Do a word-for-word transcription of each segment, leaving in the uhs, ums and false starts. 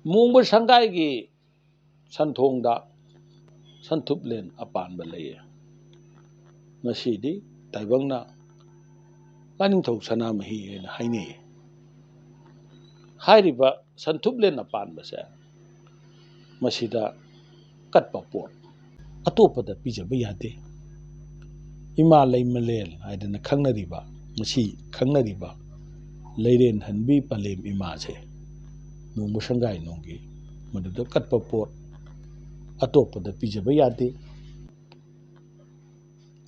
ꯃꯣꯡꯕ ꯁꯪꯒꯥꯏꯒꯤ ꯁꯟꯊꯣꯡꯗ ꯁꯟꯊꯨꯞꯂꯦꯟ ꯑꯄꯥꯟꯕ ꯂꯩꯌꯦ꯫ ꯃꯁꯤꯗꯤ ꯇꯥꯏꯕꯪꯅ ꯂꯥꯏꯅꯤꯡꯊꯧ ꯁꯅꯥꯃꯍꯤ ꯍꯥꯏꯅ ꯍꯥꯏꯅꯩ꯫ ꯍꯥꯏꯔꯤꯕ ꯁꯟꯊꯨꯞꯂꯦꯟ ꯑꯄꯥꯟꯕꯁꯦ ꯃꯁꯤꯗ ꯀꯠꯄ ꯄꯣꯠ ꯑꯇꯣꯞꯄꯗ ꯄꯤꯖꯕ ꯌꯥꯗꯦ꯫ ꯏꯃꯥ ꯂꯩꯃꯂꯦꯟ ꯍꯥꯏꯗꯅ ꯈꯪꯅꯔꯤꯕ, ꯃꯁꯤ ꯈꯪꯅꯔꯤꯕ ꯂꯩꯔꯦꯟ ꯍꯟꯕꯤ ꯄꯂꯦꯝ ꯏꯃꯥꯁꯦ, ꯃꯣꯡꯕ ꯁꯪꯒꯥꯏ ꯅꯣꯡꯒꯤ ꯃꯗꯨꯗ ꯀꯠꯄ ꯄꯣꯠ ꯑꯇꯣꯞꯄꯗ ꯄꯤꯖꯕ ꯌꯥꯗꯦ꯫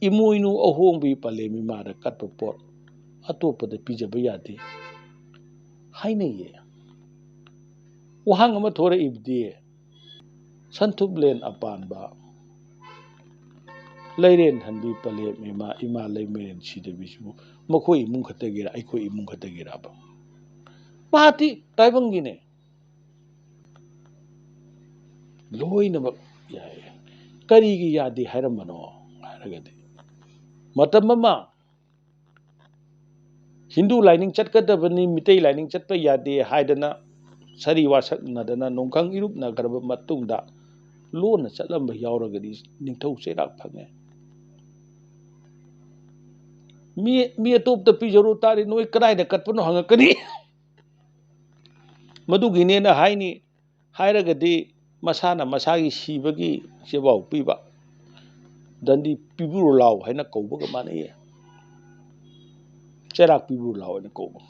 ꯏꯃꯣꯏꯅꯨ ꯑꯍꯣꯡꯕꯤ ꯄꯂꯦꯝ ꯏꯃꯥꯗ ꯀꯠꯄ ꯄꯣꯠ ꯑꯇꯣꯞꯄꯗ ꯄꯤꯖꯕ ꯌꯥꯗꯦ ꯍꯥꯏꯅꯩꯌꯦ꯫ ꯋꯥꯍꯪ ꯑꯃ ꯊꯣꯔꯛꯏꯕꯗꯤ, ꯁꯟꯊꯨꯞꯂꯦꯟ ꯑꯄꯥꯟꯕ ꯂꯩꯔꯦꯟ ꯍꯟꯕꯤ ꯄꯂꯦꯝ ꯏꯃꯥ, ꯏꯃꯥ ꯂꯩꯃꯔꯦꯟ ꯁꯤꯗꯕꯤꯁꯤꯕꯨ ꯃꯈꯣꯏ ꯏꯃꯨꯡ ꯈꯛꯇꯒꯤꯔ, ꯑꯩꯈꯣꯏ ꯏꯃꯨꯡ ꯈꯛꯇꯒꯤꯔꯕ? ꯃꯍꯥꯛꯇꯤ ꯇꯥꯏꯕꯪꯒꯤꯅꯦ꯫ ꯂꯣꯏꯅꯃꯛ ꯌꯥꯏ꯫ ꯀꯔꯤꯒꯤ ꯌꯥꯗꯦ ꯍꯥꯏꯔꯝꯕꯅꯣ ꯍꯥꯏꯔꯒꯗꯤ, ꯃꯇꯝ ꯑꯃ ꯍꯤꯟꯗꯨ ꯂꯥꯏꯅꯤꯡ ꯆꯠꯀꯗꯕꯅꯤ, ꯃꯤꯇꯩ ꯂꯥꯏꯅꯤꯡ ꯆꯠꯄ ꯌꯥꯗꯦ ꯍꯥꯏꯗꯅ ꯁꯥꯔꯤ ꯋꯥꯁꯛꯅꯗꯅ ꯅꯣꯡꯈꯪ ꯏꯔꯨꯞꯅꯈ꯭ꯔꯕ ꯃꯇꯨꯡꯗ ꯂꯣꯟꯅ ꯆꯠꯂꯝꯕ ꯌꯥꯎꯔꯒꯗꯤ ꯅꯤꯡꯊꯧ ꯆꯩꯔꯥꯛ ꯐꯪꯉꯦ꯫ ꯃꯤ, ꯃꯤ ꯑꯇꯣꯞꯄꯗ ꯄꯤꯖꯔꯨ ꯇꯥꯔꯗꯤ ꯅꯣꯏ ꯀꯗꯥꯏꯗ ꯀꯠꯄꯅꯣ ꯍꯪꯉꯛꯀꯅꯤ꯫ ꯃꯗꯨꯒꯤꯅꯦꯅ ꯍꯥꯏꯅꯤ꯫ ꯍꯥꯏꯔꯒꯗꯤ ꯃꯁꯥꯅ ꯃꯁꯥꯒꯤ ꯁꯤꯕꯒꯤ ꯆꯦꯕꯥꯎ ꯄꯤꯕ, ꯗꯟꯗꯤ ꯄꯤꯕꯤꯔꯣ ꯂꯥꯎ ꯍꯥꯏꯅ ꯀꯧꯕꯒ ꯃꯥꯟꯅꯩꯌꯦ꯫ ꯆꯩꯔꯥꯛ ꯄꯤꯕꯤꯔꯣ ꯂꯥꯎ ꯍꯥꯏꯅ ꯀꯧꯕ꯫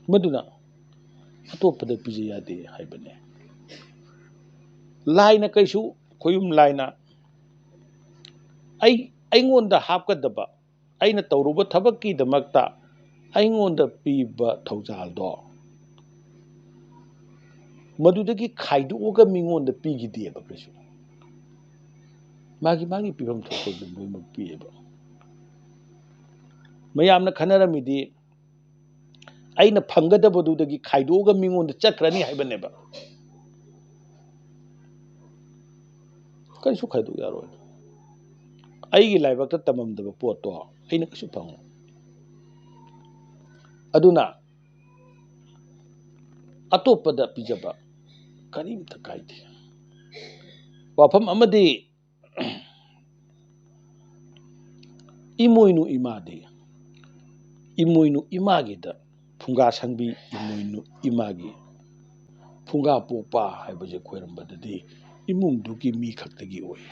ꯃꯗꯨꯅ ꯑꯇꯣꯞꯄꯗ ꯄꯤꯖ ꯌꯥꯗꯦ ꯍꯥꯏꯕꯅꯦ꯫ ꯂꯥꯏꯅ ꯀꯩꯁꯨ, ꯈꯣꯌꯨꯝ ꯂꯥꯏꯅ ꯑꯩ, ꯑꯩꯉꯣꯟꯗ ꯍꯥꯞꯀꯗꯕ, ꯑꯩꯅ ꯇꯧꯔꯨꯕ ꯊꯕꯛꯀꯤꯗꯃꯛꯇ ꯑꯩꯉꯣꯟꯗ ꯄꯤꯕ ꯊꯧꯖꯥꯜꯗꯣ, ꯃꯗꯨꯗꯒꯤ ꯈꯥꯏꯗꯣꯛꯑꯒ ꯃꯤꯉꯣꯟꯗ ꯄꯤꯈꯤꯗꯦꯕ ꯀꯩꯁꯨ꯫ ꯃꯥꯒꯤ, ꯃꯥꯒꯤ ꯄꯤꯐꯝ ꯊꯣꯛꯄ ꯑꯗꯨꯝ ꯂꯣꯏꯅꯃꯛ ꯄꯤꯌꯦꯕ꯫ ꯃꯌꯥꯝꯅ ꯈꯟꯅꯔꯝꯃꯤꯗꯤ ꯑꯩꯅ ꯐꯪꯒꯗꯕꯗꯨꯗꯒꯤ ꯈꯥꯏꯗꯣꯛꯑꯒ ꯃꯤꯉꯣꯟꯗ ꯆꯠꯈ꯭ꯔꯅꯤ ꯍꯥꯏꯕꯅꯦꯕ꯫ ꯀꯔꯤꯁꯨ ꯈꯥꯏꯗꯣꯛ ꯌꯥꯔꯣꯏ꯫ ꯑꯩꯒꯤ ꯂꯥꯏꯕꯛꯇ ꯇꯝꯃꯝꯗꯕ ꯄꯣꯠꯇꯣ ꯑꯩꯅ ꯀꯩꯁꯨ ꯐꯪꯉꯣꯏ꯫ ꯑꯗꯨꯅ ꯑꯇꯣꯞꯄꯗ ꯄꯤꯖꯕ ꯀꯔꯤꯝꯇ ꯀꯥꯏꯗꯦ꯫ ꯋꯥꯐꯝ ꯑꯃꯗꯤ, ꯏꯃꯣꯏꯅꯨ ꯏꯃꯥꯗꯤ, ꯏꯃꯣꯏꯅꯨ ꯏꯃꯥꯒꯤꯗ, ꯐꯨꯡꯒꯥ ꯁꯪꯕꯤ ꯏꯃꯣꯏꯅꯨ ꯏꯃꯥꯒꯤ ꯐꯨꯡꯒꯥ ꯄꯣꯛꯄ ꯍꯥꯏꯕꯁꯦ ꯈꯣꯏꯔꯝꯕꯗꯗꯤ ꯏꯃꯨꯡꯗꯨꯒꯤ ꯃꯤ ꯈꯛꯇꯒꯤ ꯑꯣꯏ꯫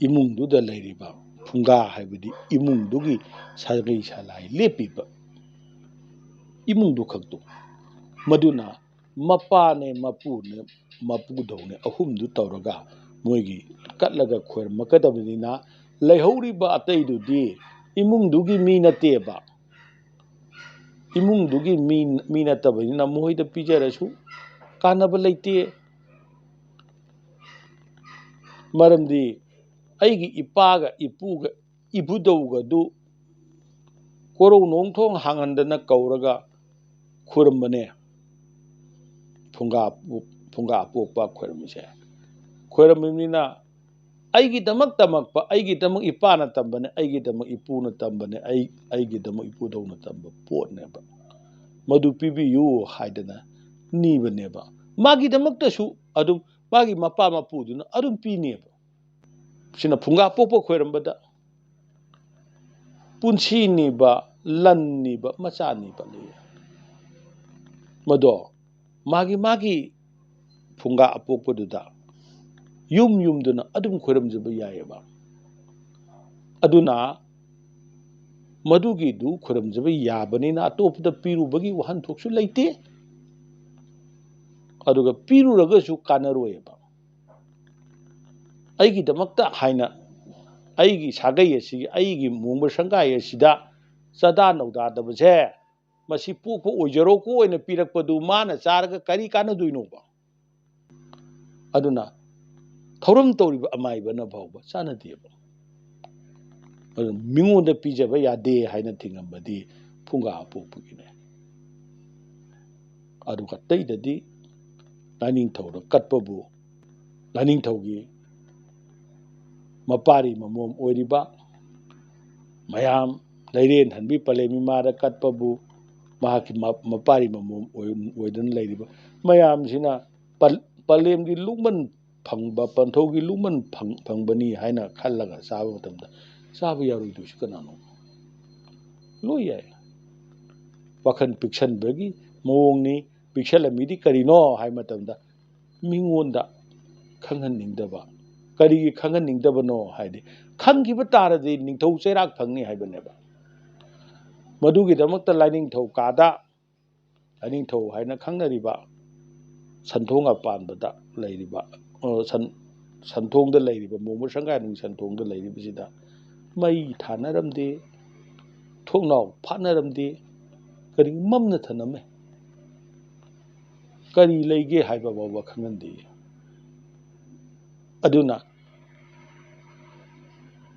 ꯏꯃꯨꯡꯗꯨꯗ ꯂꯩꯔꯤꯕ ꯐꯨꯡꯒꯥ ꯍꯥꯏꯕꯗꯤ ꯏꯃꯨꯡꯗꯨꯒꯤ ꯁꯥꯒꯩ ꯁꯂꯥꯏ ꯂꯦꯞꯄꯤꯕ ꯏꯃꯨꯡꯗꯨ ꯈꯛꯇꯨ, ꯃꯗꯨꯅ ꯃꯄꯥꯅꯦ, ꯃꯄꯨꯅꯦ, ꯃꯄꯨꯗꯧꯅꯦ, ꯑꯍꯨꯝꯗꯨ ꯇꯧꯔꯒ ꯃꯣꯏꯒꯤ ꯀꯠꯂꯒ ꯈꯣꯏꯔꯝꯃꯛꯀꯗꯕꯅꯤꯅ, ꯂꯩꯍꯧꯔꯤꯕ ꯑꯇꯩꯗꯨꯗꯤ ꯏꯃꯨꯡꯗꯨꯒꯤ ꯃꯤ ꯅꯠꯇꯦꯕ꯫ ꯏꯃꯨꯡꯗꯨꯒꯤ ꯃꯤ, ꯃꯤ ꯅꯠꯇꯕꯅꯤꯅ ꯃꯈꯣꯏꯗ ꯄꯤꯖꯔꯁꯨ ꯀꯥꯟꯅꯕ ꯂꯩꯇꯦ꯫ ꯃꯔꯝꯗꯤ ꯑꯩꯒꯤ ꯏꯄꯥꯒ ꯏꯄꯨꯒ ꯏꯄꯨꯗꯧꯒꯗꯨ ꯀꯣꯔꯧ ꯅꯣꯡꯊꯣꯡ ꯍꯥꯡꯍꯟꯗꯅ ꯀꯧꯔꯒ ꯈꯣꯏꯔꯝꯕꯅꯦ꯫ ꯐꯨꯡꯒꯥ, ꯐꯨꯡꯒꯥ ꯑꯄꯣꯛꯄ ꯈꯣꯏꯔꯝꯃꯤꯁꯦ꯫ ꯈꯣꯏꯔꯝꯃꯤꯕꯅꯤꯅ ꯑꯩꯒꯤꯗꯃꯛ ꯇꯝꯃꯛꯄ, ꯑꯩꯒꯤꯗꯃꯛ ꯏꯄꯥꯅ ꯇꯝꯕꯅꯦ, ꯑꯩꯒꯤꯗꯃꯛ ꯏꯄꯨꯅ ꯇꯝꯕꯅꯦ, ꯑꯩ, ꯑꯩꯒꯤꯗꯃꯛ ꯏꯄꯨꯗꯧꯅ ꯇꯝꯕ ꯄꯣꯠꯅꯦꯕ꯫ ꯃꯗꯨ ꯄꯤꯕꯤꯌꯨ ꯍꯥꯏꯗꯅ ꯅꯤꯕꯅꯦꯕ꯫ ꯃꯥꯒꯤꯗꯃꯛꯇꯁꯨ ꯑꯗꯨꯝ ꯃꯥꯒꯤ ꯃꯄꯥ ꯃꯄꯨꯗꯨꯅ ꯑꯗꯨꯝ ꯄꯤꯅꯦꯕ꯫ ꯁꯤꯅ ꯐꯨꯡꯒꯥ ꯄꯣꯛꯄ ꯈꯣꯏꯔꯝꯕꯗ ꯄꯨꯟꯁꯤꯅꯤꯕ, ꯂꯟꯅꯤꯕ, ꯃꯆꯥꯅꯤꯕ ꯂꯩ꯫ ꯃꯗꯣ ꯃꯥꯒꯤ ꯃꯥꯒꯤ ꯐꯨꯡꯒꯥ ꯑꯄꯣꯛꯄꯗꯨꯗ ꯌꯨꯝ ꯌꯨꯝꯗꯨꯅ ꯑꯗꯨꯝ ꯈꯣꯏꯔꯝꯖꯕ ꯌꯥꯏꯑꯕ꯫ ꯑꯗꯨꯅ ꯃꯗꯨꯒꯤꯗꯨ ꯈꯣꯏꯔꯝꯖꯕ ꯌꯥꯕꯅꯤꯅ ꯑꯇꯣꯞꯄꯗ ꯄꯤꯔꯨꯕꯒꯤ ꯋꯥꯍꯟꯊꯣꯛꯁꯨ ꯂꯩꯇꯦ꯫ ꯑꯗꯨꯒ ꯄꯤꯔꯨꯔꯒꯁꯨ ꯀꯥꯟꯅꯔꯣꯏꯑꯕ꯫ ꯑꯩꯒꯤꯗꯃꯛꯇ ꯍꯥꯏꯅ ꯑꯩꯒꯤ ꯁꯥꯒꯩ ꯑꯁꯤꯒꯤ, ꯑꯩꯒꯤ ꯃꯣꯡꯕ ꯁꯪꯒꯥꯏ ꯑꯁꯤꯗ ꯆꯥꯗꯥ ꯅꯧꯗꯥꯗꯕꯁꯦ, ꯃꯁꯤ ꯄꯣꯛꯄ ꯑꯣꯏꯖꯔꯣꯀꯣ ꯑꯣꯏꯅ ꯄꯤꯔꯛꯄꯗꯨ ꯃꯥꯅ ꯆꯥꯔꯒ ꯀꯔꯤ ꯀꯥꯟꯅꯗꯣꯏꯅꯣꯕ? ꯑꯗꯨꯅ ꯊꯧꯔꯝ ꯇꯧꯔꯤꯕ ꯑꯃꯥꯏꯕꯅ ꯐꯥꯎꯕ ꯆꯥꯟꯅꯗꯦꯕ꯫ ꯑꯗꯨꯅ ꯃꯤꯉꯣꯟꯗ ꯄꯤꯖꯕ ꯌꯥꯗꯦ ꯍꯥꯏꯅ ꯊꯤꯡꯉꯝꯕꯗꯤ ꯐꯨꯡꯒꯥ ꯑꯄꯣꯛꯄꯒꯤꯅꯦ꯫ ꯑꯗꯨꯒ ꯑꯇꯩꯗꯗꯤ ꯂꯥꯏꯅꯤꯡꯊꯧꯗ ꯀꯠꯄꯕꯨ, ꯂꯥꯏꯅꯤꯡꯊꯧꯒꯤ ꯃꯄꯥꯔꯤ ꯃꯃꯣꯝ ꯑꯣꯏꯔꯤꯕ ꯃꯌꯥꯝ, ꯂꯩꯔꯦꯟ ꯍꯟꯕꯤ ꯄꯂꯦꯝ ꯏꯃꯥꯗ ꯀꯠꯄꯕꯨ, ꯃꯍꯥꯛꯀꯤ ꯃ-, ꯃꯄꯥꯔꯤ ꯃꯃꯣꯝ ꯑꯣꯏ-, ꯑꯣꯏꯗꯨꯅ ꯂꯩꯔꯤꯕ ꯃꯌꯥꯝꯁꯤꯅ ꯄ-, ꯄꯂꯦꯝꯒꯤ ꯂꯨꯡꯃꯟ ꯐꯪꯕ, ꯄꯟꯊꯧꯒꯤ ꯂꯨꯡꯃꯟ ꯐꯪ-, ꯐꯪꯕꯅꯤ ꯍꯥꯏꯅ ꯈꯜꯂꯒ ꯆꯥꯕ ꯃꯇꯝꯗ ꯆꯥꯕ ꯌꯥꯔꯣꯏꯗꯣꯏꯁꯤ ꯀꯅꯥꯅꯣ? ꯂꯣꯏ ꯌꯥꯏ꯫ ꯋꯥꯈꯜ ꯄꯤꯛꯁꯟꯕꯒꯤ ꯃꯑꯣꯡꯅꯤ꯫ ꯄꯤꯛꯁꯜꯂꯝꯃꯤꯗꯤ ꯀꯔꯤꯅꯣ ꯍꯥꯏꯕ ꯃꯇꯝꯗ, ꯃꯤꯉꯣꯟꯗ ꯈꯪꯍꯟꯅꯤꯡꯗꯕ꯫ ꯀꯔꯤꯒꯤ ꯈꯪꯍꯟꯅꯤꯡꯗꯕꯅꯣ ꯍꯥꯏꯗꯤ, ꯈꯪꯈꯤꯕ ꯇꯥꯔꯗꯤ ꯅꯤꯡꯊꯧ ꯆꯩꯔꯥꯛ ꯐꯪꯅꯤ ꯍꯥꯏꯕꯅꯦꯕ꯫ ꯃꯗꯨꯒꯤꯗꯃꯛꯇ ꯂꯥꯏꯅꯤꯡꯊꯧ ꯀꯥꯗ, ꯂꯥꯏꯅꯤꯡꯊꯧ ꯍꯥꯏꯅ ꯈꯪꯅꯔꯤꯕ ꯁꯟꯊꯣꯡ ꯑꯄꯥꯟꯕꯗ ꯂꯩꯔꯤꯕ, ꯑ, ꯁꯟ-, ꯁꯟꯊꯣꯡꯗ ꯂꯩꯔꯤꯕ, ꯃꯣꯃꯣ ꯁꯪꯒꯥꯏꯅꯨꯡ ꯁꯟꯊꯣꯡꯗ ꯂꯩꯔꯤꯕꯁꯤꯗ ꯃꯩ ꯊꯥꯅꯔꯝꯗꯦ, ꯊꯣꯡꯅꯥꯎ ꯐꯥꯠꯅꯔꯝꯗꯦ, ꯀꯔꯤ ꯃꯝꯅ ꯊꯅꯝꯃꯦ꯫ ꯀꯔꯤ ꯂꯩꯒꯦ ꯍꯥꯏꯕ ꯐꯥꯎꯕ ꯈꯪꯍꯟꯗꯦ꯫ ꯑꯗꯨꯅ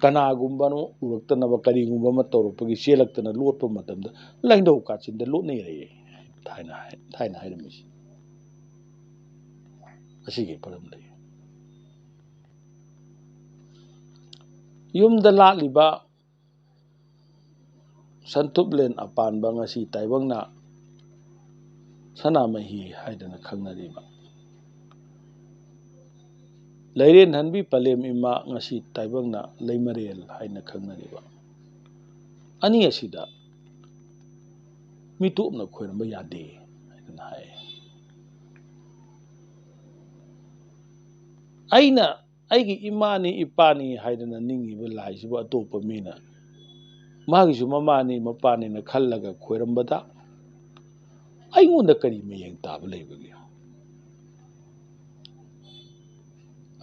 ꯀꯅꯥꯒꯨꯝꯕ ꯑꯃ ꯎꯔꯛꯇꯅꯕ, ꯀꯔꯤꯒꯨꯝꯕ ꯑꯃ ꯇꯧꯔꯛꯄꯒꯤ ꯆꯦꯜꯂꯛꯇꯅ ꯂꯣꯠꯄ ꯃꯇꯝꯗ ꯂꯥꯏꯅꯤꯡꯊꯧ ꯀꯥꯆꯤꯟꯗ ꯂꯣꯠꯅꯩ ꯍꯥꯏꯌꯦ꯫ ꯊꯥꯏꯅ ꯍꯥꯏ-, ꯊꯥꯏꯅ ꯍꯥꯏꯔꯝꯃꯤꯁꯤ꯫ ꯑꯁꯤꯒꯤ ꯃꯔꯝ ꯂꯩ꯫ ꯌꯨꯝꯗ ꯂꯥꯠꯂꯤꯕ ꯁꯟꯊꯨꯞꯂꯦꯟ ꯑꯄꯥꯟꯕ, ꯉꯁꯤ ꯇꯥꯏꯕꯪꯅ ꯁꯅꯥꯃꯍꯤ ꯍꯥꯏꯗꯅ ꯈꯪꯅꯔꯤꯕ, ꯂꯩꯔꯦꯟꯍꯟꯕꯤ ꯄꯂꯦꯝ ꯏꯃꯥ, ꯉꯁꯤ ꯇꯥꯏꯕꯪꯅ ꯂꯩꯃꯔꯦꯜ ꯍꯥꯏꯅ ꯈꯪꯅꯔꯤꯕ, ꯑꯅꯤ ꯑꯁꯤꯗ ꯃꯤꯇꯣꯞꯅ ꯈꯣꯏꯔꯝꯕ ꯌꯥꯗꯦ ꯍꯥꯏꯗꯅ ꯍꯥꯏ꯫ ꯑꯩꯅ ꯑꯩꯒꯤ ꯏꯃꯥꯅꯤ ꯏꯄꯥꯅꯤ ꯍꯥꯏꯗꯅ ꯅꯤꯡꯉꯤꯕ ꯂꯥꯏꯁꯤꯕꯨ ꯑꯇꯣꯞꯄ ꯃꯤꯅ ꯃꯥꯒꯤꯁꯨ ꯃꯃꯥꯅꯤ ꯃꯄꯥꯅꯤꯅ ꯈꯜꯂꯒ ꯈꯣꯏꯔꯝꯕꯗ ꯑꯩꯉꯣꯟꯗ ꯀꯔꯤ ꯃꯌꯦꯡ ꯇꯥꯕ ꯂꯩꯕꯒꯦ?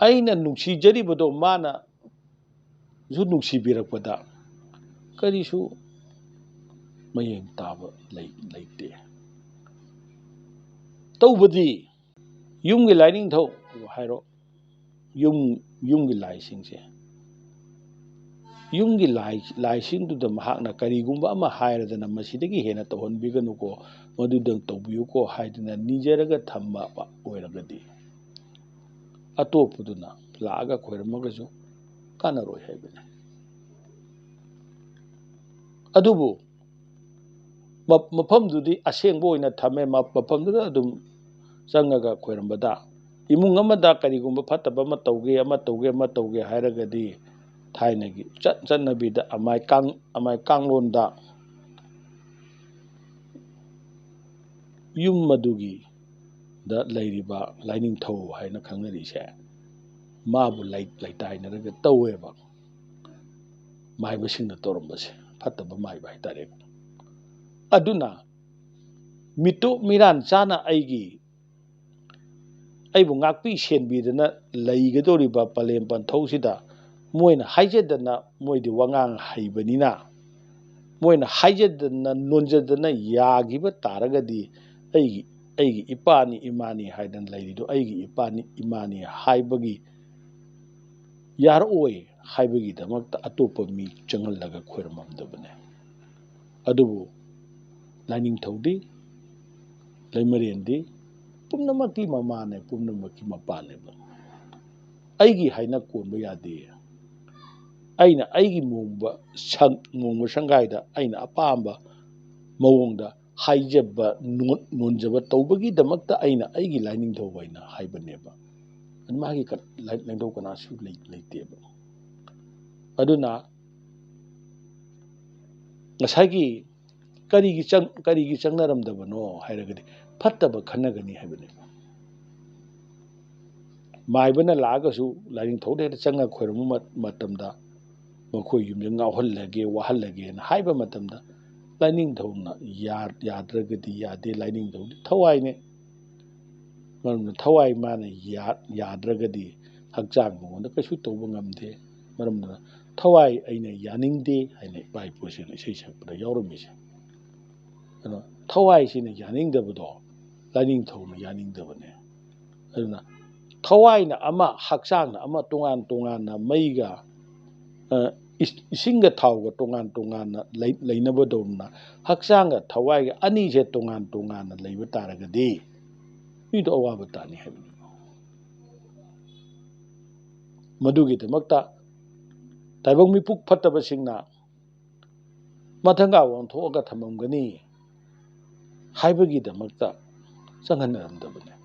ꯑꯩꯅ ꯅꯨꯡꯁꯤꯖꯔꯤꯕꯗꯣ ꯃꯥꯅꯁꯨ ꯅꯨꯡꯁꯤꯕꯤꯔꯛꯄꯗ ꯀꯔꯤꯁꯨ ꯃꯌꯦꯡ ꯇꯥꯕ ꯂꯩ-, ꯂꯩꯇꯦ꯫ ꯇꯧꯕꯗꯤ ꯌꯨꯝꯒꯤ ꯂꯥꯏꯅꯤꯡꯊꯧ ꯍꯥꯏꯔꯣ, ꯌꯨꯝ, ꯌꯨꯝꯒꯤ ꯂꯥꯏꯁꯤꯡꯁꯦ, ꯌꯨꯝꯒꯤ ꯂꯥꯏ, ꯂꯥꯏꯁꯤꯡꯗꯨꯗ ꯃꯍꯥꯛꯅ ꯀꯔꯤꯒꯨꯝꯕ ꯑꯃ ꯍꯥꯏꯔꯗꯅ, "ꯃꯁꯤꯗꯒꯤ ꯍꯦꯟꯅ ꯇꯧꯍꯟꯕꯤꯒꯅꯨꯀꯣ, ꯃꯗꯨꯗꯪ ꯇꯧꯕꯤꯌꯨꯀꯣ" ꯍꯥꯏꯗꯅ ꯅꯤꯖꯔꯒ ꯊꯝꯕ ꯑꯣꯏꯔꯒꯗꯤ, ꯑꯇꯣꯞꯄꯗꯨꯅ ꯂꯥꯛꯑꯒ ꯈꯣꯏꯔꯝꯃꯒꯁꯨ ꯀꯥꯟꯅꯔꯣꯏ ꯍꯥꯏꯕꯅꯤ꯫ ꯑꯗꯨꯕꯨ ꯃ-, ꯃꯐꯝꯗꯨꯗꯤ ꯑꯁꯦꯡꯕ ꯑꯣꯏꯅ ꯊꯝꯃꯦ꯫ ꯃ-, ꯃꯐꯝꯗꯨꯗ ꯑꯗꯨꯝ ꯆꯪꯉꯒ ꯈꯣꯏꯔꯝꯕꯗ, ꯏꯃꯨꯡ ꯑꯃꯗ ꯀꯔꯤꯒꯨꯝꯕ ꯐꯠꯇꯕ ꯑꯃ ꯇꯧꯒꯦ, ꯑꯃ ꯇꯧꯒꯦ, ꯑꯃ ꯇꯧꯒꯦ ꯍꯥꯏꯔꯒꯗꯤ, ꯊꯥꯏꯅꯒꯤ ꯆꯠ-, ꯆꯠꯅꯕꯤꯗ ꯑꯃꯥꯏ ꯀꯥꯡ-, ꯑꯃꯥꯏ ꯀꯥꯡꯂꯣꯟꯗ ꯌꯨꯝ ꯑꯗꯨꯒꯤꯗ ꯂꯩꯔꯤꯕ ꯂꯥꯏꯅꯤꯡꯊꯧ ꯍꯥꯏꯅ ꯈꯪꯅꯔꯤꯁꯦ, ꯃꯥꯕꯨ ꯂꯩ-, ꯂꯩꯇꯥꯏꯅꯔꯒ ꯇꯧꯋꯦꯕ꯫ ꯃꯥꯏꯕꯁꯤꯡꯅ ꯇꯧꯔꯝꯕꯁꯦ, ꯐꯠꯇꯕ ꯃꯥꯏꯕ ꯍꯥꯏꯇꯥꯔꯦ꯫ ꯑꯗꯨꯅ ꯃꯤꯇꯣꯞ ꯃꯤꯔꯥꯟ ꯆꯥꯅ ꯑꯩꯒꯤ, ꯑꯩꯕꯨ ꯉꯥꯛꯄꯤ ꯁꯦꯟꯕꯤꯗꯅ ꯂꯩꯒꯗꯧꯔꯤꯕ ꯄꯂꯦꯝ ꯄꯟꯊꯧꯁꯤꯗ ꯃꯣꯏꯅ ꯍꯥꯏꯖꯗꯅ, ꯃꯣꯏꯗꯤ ꯋꯥꯉꯥꯡ ꯍꯩꯕꯅꯤꯅ, ꯃꯣꯏꯅ ꯍꯥꯏꯖꯗꯅ ꯅꯣꯟꯖꯗꯅ ꯌꯥꯈꯤꯕ ꯇꯥꯔꯒꯗꯤ, ꯑꯩꯒꯤ, ꯑꯩꯒꯤ ꯏꯄꯥꯅꯤ ꯏꯃꯥꯅꯤ ꯍꯥꯏꯗꯅ ꯂꯩꯔꯤꯗꯣ, ꯑꯩꯒꯤ ꯏꯄꯥꯅꯤ ꯏꯃꯥꯅꯤ ꯍꯥꯏꯕꯒꯤ ꯌꯥꯔꯛꯑꯣꯏ ꯍꯥꯏꯕꯒꯤꯗꯃꯛꯇ ꯑꯇꯣꯞꯄ ꯃꯤ ꯆꯪꯍꯜꯂꯒ ꯈꯣꯏꯔꯝꯃꯝꯗꯕꯅꯦ꯫ ꯑꯗꯨꯕꯨ ꯂꯥꯏꯅꯤꯡꯊꯧꯗꯤ, ꯂꯩꯃꯔꯦꯟꯗꯤ ꯄꯨꯝꯅꯃꯛꯀꯤ ꯃꯃꯥꯅꯦ, ꯄꯨꯝꯅꯃꯛꯀꯤ ꯃꯄꯥꯅꯦꯕ꯫ ꯑꯩꯒꯤ ꯍꯥꯏꯅ ꯀꯣꯟꯕ ꯌꯥꯗꯦ꯫ ꯑꯩꯅ ꯑꯩꯒꯤ ꯃꯣꯡꯕ ꯁꯪ-, ꯃꯣꯡꯕ ꯁꯪꯒꯥꯏꯗ ꯑꯩꯅ ꯑꯄꯥꯝꯕ ꯃꯑꯣꯡꯗ ꯍꯥꯏꯖꯕ, ꯅꯣꯟ-, ꯅꯣꯟꯖꯕ ꯇꯧꯕꯒꯤꯗꯃꯛꯇ ꯑꯩꯅ ꯑꯩꯒꯤ ꯂꯥꯏꯅꯤꯡꯊꯧ ꯍꯥꯏꯅ ꯍꯥꯏꯕꯅꯦꯕ꯫ ꯑꯗꯨ ꯃꯥꯒꯤ ꯀ-, ꯂꯥꯏ-, ꯂꯥꯏꯅꯤꯡꯊꯧ ꯀꯅꯥꯁꯨ ꯂꯩ-, ꯂꯩꯇꯦꯕ꯫ ꯑꯗꯨꯅ ꯉꯁꯥꯏꯒꯤ ꯀꯔꯤꯒꯤ ꯆꯪ-, ꯀꯔꯤꯒꯤ ꯆꯪꯅꯔꯝꯗꯕꯅꯣ ꯍꯥꯏꯔꯒꯗꯤ, ꯐꯠꯇꯕ ꯈꯟꯅꯒꯅꯤ ꯍꯥꯏꯕꯅꯦꯕ꯫ ꯃꯥꯏꯕꯅ ꯂꯥꯛꯑꯒꯁꯨ ꯂꯥꯏꯅꯤꯡꯊꯧꯗ ꯍꯦꯛꯇ ꯆꯪꯉ ꯈꯣꯏꯔꯝꯕ ꯃ-, ꯃꯇꯝꯗ, ꯃꯈꯣꯏ ꯌꯨꯝꯁꯦ ꯉꯥꯎꯍꯜꯂꯒꯦ, ꯋꯥꯍꯜꯂꯒꯦꯅ ꯍꯥꯏꯕ ꯃꯇꯝꯗ, ꯂꯥꯏꯅꯤꯡꯊꯧꯅ ꯌꯥ-, ꯌꯥꯗ꯭ꯔꯒꯗꯤ ꯌꯥꯗꯦ꯫ ꯂꯥꯏꯅꯤꯡꯊꯧꯗꯤ ꯊꯋꯥꯏꯅꯦ꯫ ꯃꯔꯝꯗꯤ ꯊꯋꯥꯏ ꯃꯥꯅ ꯌꯥ-, ꯌꯥꯗ꯭ꯔꯒꯗꯤ ꯍꯛꯆꯥꯡ ꯃꯉꯣꯟꯗ ꯀꯩꯁꯨ ꯇꯧꯕ ꯉꯝꯗꯦ꯫ ꯃꯔꯝ ꯑꯗꯨꯅ ꯊꯋꯥꯏ ꯑꯩꯅ ꯌꯥꯅꯤꯡꯗꯦ ꯍꯥꯏꯅ ꯏꯄꯥ ꯏꯄꯨꯁꯤꯡꯅ ꯏꯁꯩ ꯁꯛꯄꯗ ꯌꯥꯎꯔꯝꯃꯤꯁꯦ꯫ ꯑꯗꯣ ꯊꯋꯥꯏꯁꯤꯅ ꯌꯥꯅꯤꯡꯗꯕꯗꯣ ꯂꯥꯏꯅꯤꯡꯊꯧꯅ ꯌꯥꯅꯤꯡꯗꯕꯅꯦ꯫ ꯑꯗꯨꯅ ꯊꯋꯥꯏꯅ ꯑꯃ, ꯍꯛꯆꯥꯡꯅ ꯑꯃ, ꯇꯣꯉꯥꯟ ꯇꯣꯉꯥꯟꯅ ꯃꯩꯒ, ꯑ, ꯏꯁ-, ꯏꯁꯤꯡꯒ ꯊꯥꯎꯒ ꯇꯣꯉꯥꯟ ꯇꯣꯉꯥꯟꯅ ꯂꯩ-, ꯂꯩꯅꯕꯗꯧꯅ, ꯍꯛꯆꯥꯡꯒ ꯊꯋꯥꯏꯒ ꯑꯅꯤꯁꯦ ꯇꯣꯉꯥꯟ ꯇꯣꯉꯥꯟꯅ ꯂꯩꯕ ꯇꯥꯔꯒꯗꯤ, ꯃꯤꯗꯣ ꯑꯋꯥꯕ ꯇꯥꯅꯤ ꯍꯥꯏꯕꯅꯤ꯫ ꯃꯗꯨꯒꯤꯗꯃꯛꯇ ꯇꯥꯏꯕꯪ ꯃꯤꯄꯨꯛ ꯐꯠꯇꯕꯁꯤꯡꯅ ꯃꯊꯪꯒ ꯑꯣꯟꯊꯣꯛꯑꯒ ꯊꯝꯃꯝꯒꯅꯤ꯫ ꯍꯥꯏꯕꯒꯤꯗꯃꯛꯇ ꯆꯪꯍꯟꯅꯔꯝꯗꯕꯅꯤ꯫